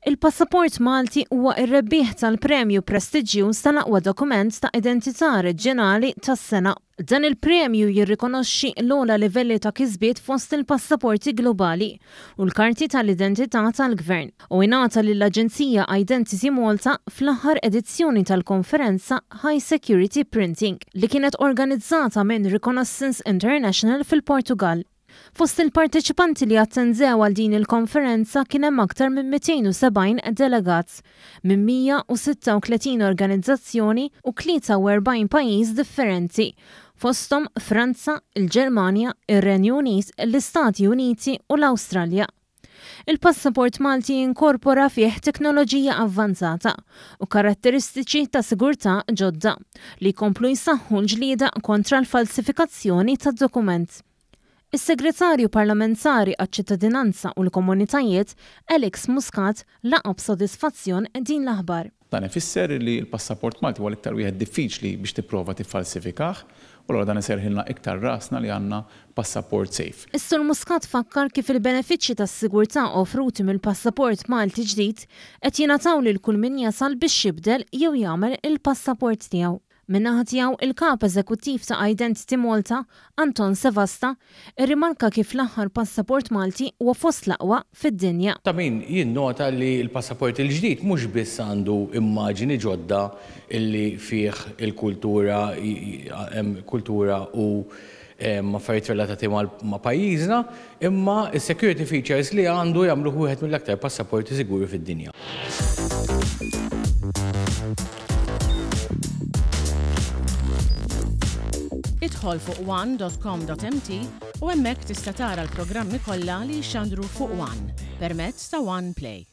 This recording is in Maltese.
Il-passaport Malti huwa r-rebbieħ tal-premju prestiġjuż tal-aqwa dokument ta' identità reġjonali tas-sena. Dan il-premju jirrikonoxxi l-ogħla livelli ta' kisbiet fost il-passaporti globali u l-karti tal-identità tal-Gvern u ingħata lill-Aġenzija Identity Malta fl-aħħar edizzjoni tal-konferenza High Security Printing li kienet organizzata minn Reconnaissance International fil-Portugall. Fost il-parteċipanti li attendew għal din il-konferenza kien hemm aktar minn 270 delegat minn 136 organizzazzjoni u 43 pajjiż differenti, fosthom Franza, il-Ġermanja, ir-Renju Unit, l-Istati Uniti u l-Awstralja. Il-passaport Malti jinkorpora fih teknoloġija avvanzata u karatteristiċi ta' sigurtà ġodda li jkomplu jsaħħu l-ġlieda kontra l-falsifikazzjoni tad-dokument. Is-Segretarju Parlamentari għaċ-Ċittadinanza u l-Komunitajiet, Alex Muscat, laqa' b'sodisfazzjon din l-aħbar. Dan ifisser li l-passaport Malti huwa l-iktar wieħed diffiċli biex tipprova tiffalsifikah u allura dan iserrħilna iktar rasna li għandna passaport safe. Is-Sur Muscat fakkar kif il-benefiċċji tas-sigurtà offruti mill-passaport Malti ġdid qed jingħataw lil kull min jasal biex jibdel jew jagħmel il-passaport tiegħu. Min-naħa tiegħu, il-Kap Eżekuttiv ta' Identity Malta, Anton Sevasta, irrimarka kif l-aħħar passaport Malti huwa fost l-aqwa fid-dinja. Ta' min jinnota li l-passaport il-ġdid mhux biss għandu immaġini ġodda li fih il-kultura hemm kultura u affarijiet relatati ma' pajjiżna, imma s-security features li għandu jagħmluh wieħed mill-aktar passaporti siguri fid-dinja. Idħol fuq one dot com dot mt u hemmhekk tista' tara l-programmi kollha li jixxandru fuq one permezz ta' One Play.